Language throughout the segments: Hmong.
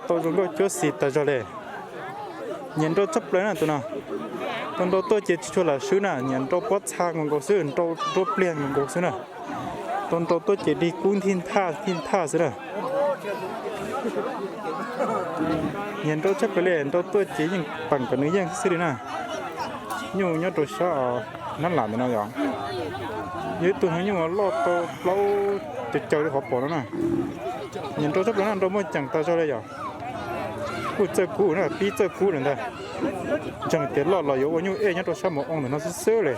Tau zoo nkauj cuab xis tas zog li. Nyias nrau tshaj plaws na tus no. Tau nrau tuaj ces tsis tshua lam swb na, nyias nrau pob txha nkaus nkaus xwb, nrau nruab pliag nkaus nkaus xwb na. Tau nrau tuaj ces dig kub nthij nthaj nthij nthaj xwb na. Nyias nrau tshaj plaws li, nrau tuaj ces yeej peem kom nws yeej xwb li na. Nyuj nyob rau sab nab lam ntawm no yom. Yog ib tug heev nyuj uas loj tau plaub caug caug li qhov pom no na. Nyias nrau tshaj plaws na, nrau muaj ceem tas zog li yom. Kuj txawj kub na, pib txawj kub lawm ntag. Ntseeg tias loj los yuav ua nyuj ej nyob rau sab mus oo ntawm no xwb xwb li.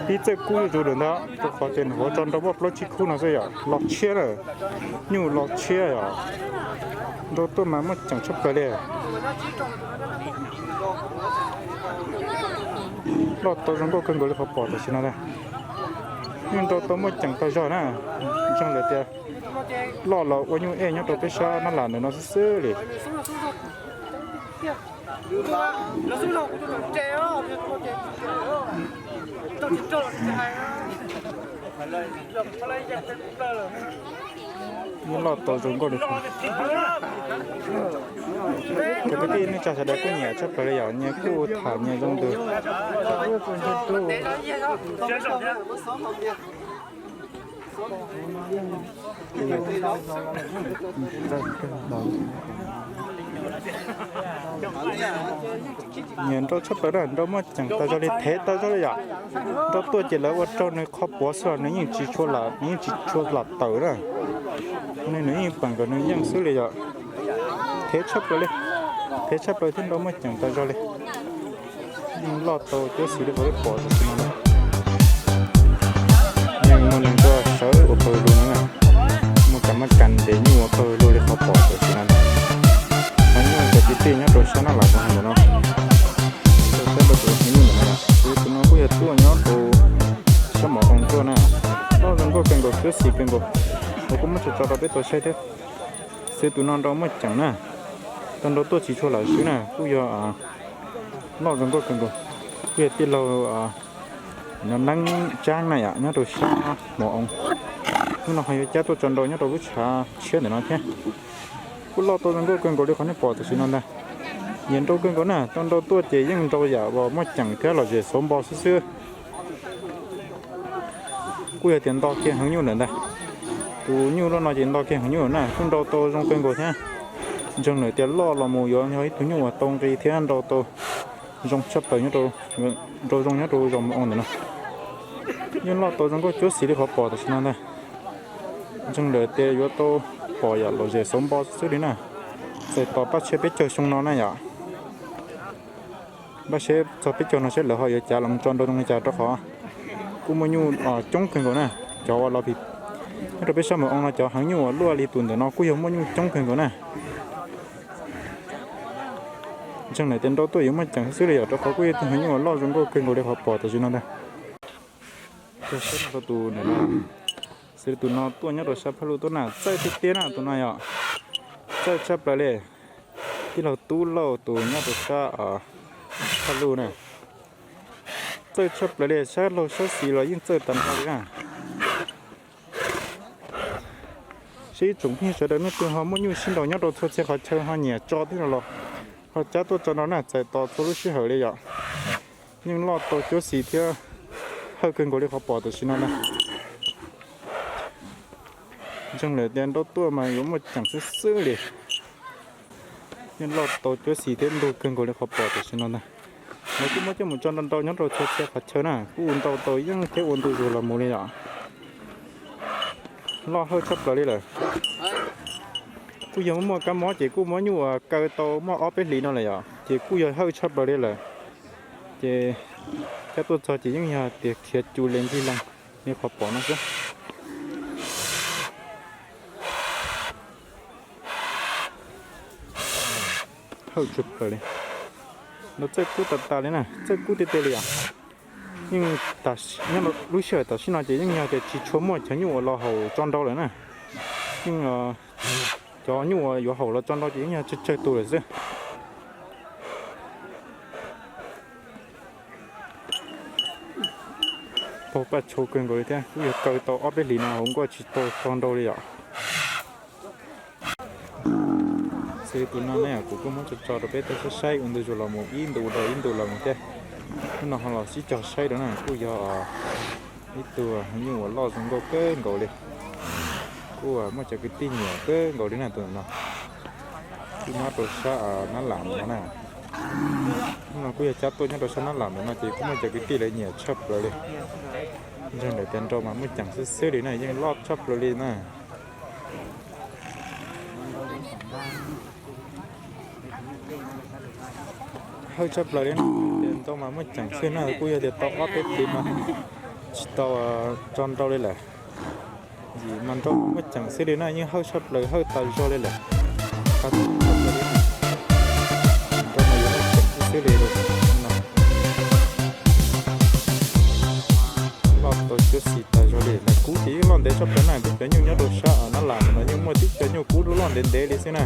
Pib txawj kub zuj zus lawm ntag, rau qhov tias nws hauv tso nrau muaj plaub tsib khub no xwb yom, los tshiab lawm. Nyuj los tshiab yom. Nrau tuaj mas muaj ceem tshaj plaws li. Loj tau zoo nkauj kawg nkaus li qhov pom tam sim no ntag. Yeej nrau tau muaj ceem tas zog na. Ntseeg lawm tias loj los ua nyuj ej nyob rau peb sab nab lam ntawm no xwb xwb li. Yeej loj tau zoo nkauj li qhov. Cov kwv tij neej tsa sawv daws kuj nyiam tshaj plaws li yom, nyias kuj tham nyias zoo ntws. Nyias nrau tshaj plaws na, nrau muaj ceem tas zog li, thev tas zog li yom. Nrau tuaj ces lawv ua raug nws qhov puav xwb los nws yeej tsis tshua lam, nws yeej tsis tshua lam tawm na. Nws yeej peem kom nws yeej xwb li yom. Thev tshaj plaws li, thev tshaj plaws thiab nrau muaj ceem tas zog li. Yeej loj tau cuab xis li qhov peb pom tam sim no na. Yeej muaj neeg tuaj sawv ua pawg lug no na. Muaj cov mab kas ntes nyuj ua pawg lug li qhov pom tam sim no ntag. Heev nyuj cov kwv tij nyob rau sab nab lam no ntawm no. Rau sab rau tus heev nyuj ntawm no, tus no kuj yog tuaj nyob rau sab mov oo tuaj na. Loj zoo nkauj kawg nkaus, cuab xis kawg nkaus. Kuv kuj muab tso tso rau peb tau saib thiab. Xwb tus no nrau muaj ceem na. Tau nrau tuaj tsis tshua lam swb na, kuj yog loj zoo nkauj kawg nkaus. Kuj yog tij laug Neeb Tsaab na yom, nyob rau sab mov oo. Hnub no ho yuav cab tuaj tso nrau nyob rau lub tshav tshiab ntawm no thiab. Kuj loj tau zoo nkauj kawg nkaus li qhov nej pom tam sim no ntag. Nyias nrau kawg nkaus na, tau nrau tuaj ces yeej nrau yam uas muaj ceem thiab lom zem xauv npo xwb xwb. Kuj yog tias nto kiag heev nyuj lawm ntag. Tus nyuj loj no ces nto kiag heev nyuj lawm na, kuj nrau tau zoo kawg nkaus thiab. Ntseeg lawm tias loj los mus yuav yog ib tug nyuj uas tau nqi thiab nrau tau zoo tshaj plaws nyob rau, nrau zoo nyob rau zos Mus Oo ntawm no. Yeej loj tau zoo nkauj cuab xis li qhov pom tam sim no ntag. Ntseeg lawm tias yuav tau pom yam lom zem xauv npo xwb li na. Txais tos pab tsheb peb caug xyoo no na yom. Pab tsheb txog peb caug no seb lawv ho yuav cav los tso nrau zoo li cas rau qhov kuj muaj nyuj coob kawg nkaus na. Cov uas los nyob rau peb sab Mus Oo no cov heev nyuj uas luaj li tus ntawm no kuj yog muaj nyuj coob kawg nkaus na. Ntseeg lawm tias nrau tuaj yuav muaj ceem xwb li yom, rau qhov kuj yog tus heev nyuj uas loj zoo nkauj kawg nkaus li qhov pom tam sim no ntag. Tus ntawm no, xws li tus no tuaj nyob rau sab Phaj Luj tuaj na, txawj tiag tiag na tus no yom. Txawj tshaj plaws li. Tij laug Tub Lauj tus nyob rau sab Phaj Luj na, txawj tshaj plaws li, sab laug sab xis los yeej txawj tag nrho li na. Seb ib tsoom phooj ywg sawv daws leej twg ho muaj nyuj sib nraus nyob rau txhua txhia qhov chaw ho nyiam tso thiab no los ho cab tuaj tso no na, txais tos txhua lub sij hawm li yom. Yeej loj tau cuab xis thiab hawj kawg nkaus li qhov pom tam sim no na. Ntseeg lawm tias nrau tuaj mas yuav muaj ceem xwb xwb li. Yeej loj tau cuab xis thiab ntug kawg nkaus li qhov pom tam sim no ntag. Lawv kuj muab coj mus tso nrau nrau nyob rau txhua txhia qhov chaw na, kuj ntau tau yeej thiab ua ntu zus los mus li yom. Loj hawj tshaj plaws li lawm. Kuj yog muaj kab mob ces kuj muab nyuj uas kaw tau muaj ob peb hlis no lawm yom, ces kuj yog hawj tshaj plaws li lawm. Ces cab tuaj txog ces yeej yog tias khiav cu li ncig lees li qhov pom no xwb. Hawj tshaj plaws li. Nrau txawj kub tas tas li na, txawj kub tiag tiag li yom. Yeej nyob lub sij hawm tam sim no ces yeej yog tias tsis tshua muaj cov nyuj uas los haum tso nrau lawm na. Yeej cov nyuj uas yuav haum los tso nrau ces yeej yog tsawg tsawg tus lawm xwb. Paug paj tshau kawg nkaus li thiab, kuj yog kaw tau ob peb hlis no hauv nkuaj tsis tau tso nrau li yom. Xws li tus no ne, kuv kuj muab tso tso rau peb tau saib saib ua ntu zus los mus ib ntu dhau ib ntu los mus thiab. Hnub no ho los sib cog saib rau na, kuj yog ib tug nyuj uas loj zoo nkauj kawg nkaus li. Kuj muaj cov kwv tij nyiam kawg nkaus li na tus no. Kuj nyob rau sab Nab Lam no na. Hnub no kuj yog cab tuaj nyob rau sab Nab Lam no ces kuj muaj cov kwv tij lawv nyiam tshaj plaws li. Ntseeg ntawm tias nrau mas muaj ceem xwb xwb li na, yeej loj tshaj plaws li na. Hawj tshaj plaws li na, tias nrau mas muaj ceem xwb na, kuj yog tias tau ob peb hlis mas tsis tau tso nrau li lawm. Vim mas nrau mas muaj ceem xwb li na, yeej hawj tshaj plaws, hawj tas zog li lawm. Nrau mas yuav muaj ceem xwb xwb li no. Loj tau cuab xis tas zog li. Lawv kub ces yeej loj ntev tshaj plaws na, tib cov nyuj nyob rau sab Nab Lam no yeej muaj tib cov nyuj kub loj ntev ntev li xwb na.